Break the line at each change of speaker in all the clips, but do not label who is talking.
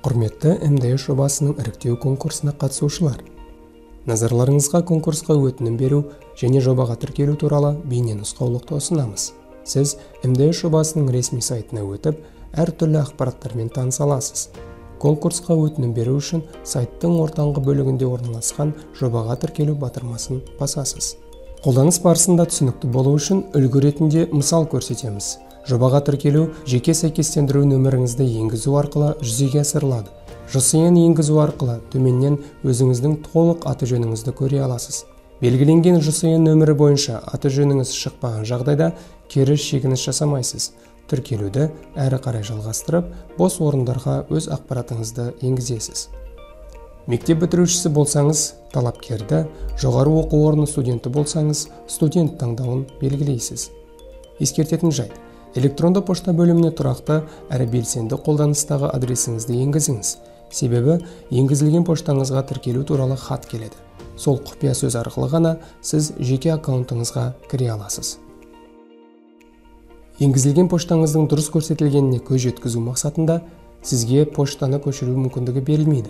Құрметті МДС жобасының іріктеу конкурсына қатысушылар, назарларыңызға конкурсқа өтінім беру және жобаға тіркелу туралы бейне нұсқаулықты ұсынамыз. Сіз МДС жобасының ресми сайтына өтіп, әртүрлі ақпараттармен таныса аласыз. Конкурсқа өтінім беру үшін сайттың ортаңғы бөлігінде орналасқан жобаға тіркелу батырмасын басасыз. Қолданыс барысында түсінікті болу үшін үлгі ретінде мысал көрсетеміз. Жобаға тіркелу жеке сәйкестендіру нөміріңізді енгізу арқылы жүзеге асырылады. ЖСН енгізу арқылы төменнен өзіңіздің толық аты-жөніңізді көре аласыз. Белгіленген ЖСН нөмірі бойынша аты-жөніңіз шықпаған жағдайда кері шегініс жасамайсыз. Тіркелуді әрі қарай жалғастырып, бос орындарға өз ақпаратыңызды енгізесіз. Мектеп бітірушісі болсаңыз, талапкерді, жоғары оқу орны студенті болсаңыз, студент таңдауын белгілейсіз. Ескертетін жайт: электронды пошта бөліміне тұрақты әрі белсенді қолданыстағы адресіңізді енгізіңіз. Себебі енгізілген поштаңызға тіркелу туралы хат келеді. Сол құпия сөз арқылы ғана сіз жеке аккаунтыңызға кіре аласыз. Енгізілген поштаңыздың дұрыс көрсетілгеніне көз жеткізу мақсатында сізге поштаны көшіру мүмкіндігі берілмейді.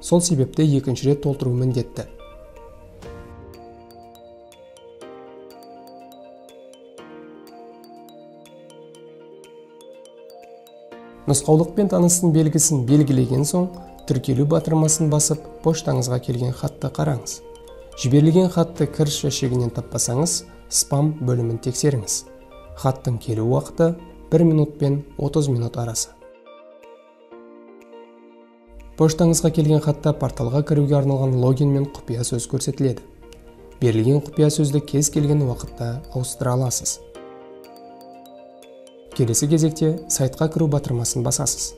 Сол себепті екінші рет толтыру міндетті. Нұсқаулықпен таныстың белгісін белгілеген соң, тіркелу батырмасын басып, поштаңызға келген хатты қараңыз. Жіберілген хатты кіріс жәшігінен таппасаңыз, спам бөлімін тексеріңіз. Хаттың келу уақыты 1 минут пен 30 минут арасы. Поштаңызға келген хатта порталға кіруге арналған логин мен құпия сөз көрсетіледі. Берілген құпия сөзді кез келген уақытта ауыстыра аласыз. Келесі кезекте сайтқа кіру батырмасын басасыз.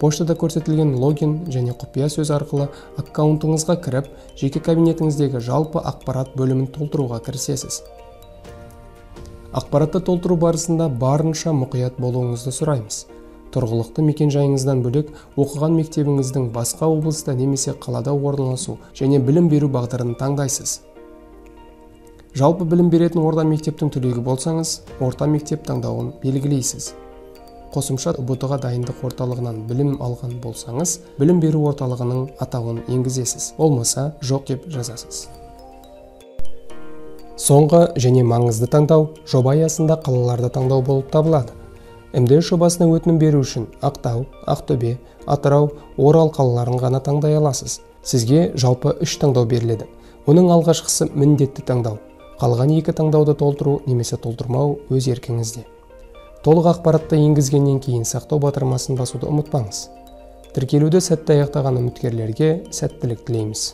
Поштада көрсетілген логин және құпия сөз арқылы аккаунтыңызға кіріп, жеке кабинетіңіздегі жалпы ақпарат бөлімін толтыруға кірісесіз. Ақпаратты толтыру барысында барынша мұқият болуыңызды сұраймыз. Тұрғылықты мекен-жайыңыздан бөлек, оқыған мектебіңіздің басқа облыста немесе қалада орналасу және білім беру бағдарын таңдайсыз. Жалпы білім беретін орта мектептің түлегі болсаңыз, орта мектеп таңдауын белгілейсіз. Қосымша ҰБТ-ға дайындық орталығынан білім алған болсаңыз, білім беру орталығының атауын енгізесіз. Болмаса, жоқ деп жазасыз. Соңғы және маңызды таңдау жоба аясында қалаларды таңдау болып табылады. МДС жобасына өтінім беру үшін Ақтау, Ақтөбе, Атырау, Орал қалаларын ғана таңдай аласыз. Сізге жалпы 3 таңдау беріледі. Оның алғашқысы міндетті таңдау. Қалған 2 таңдауды толтыру немесе толтырмау өз еркіңізде. Толық ақпаратты енгізгеннен кейін сақтау батырмасын басуды ұмытпаңыз. Тіркелуді сәтті аяқтаған үміткерлерге сәттілік тілейміз.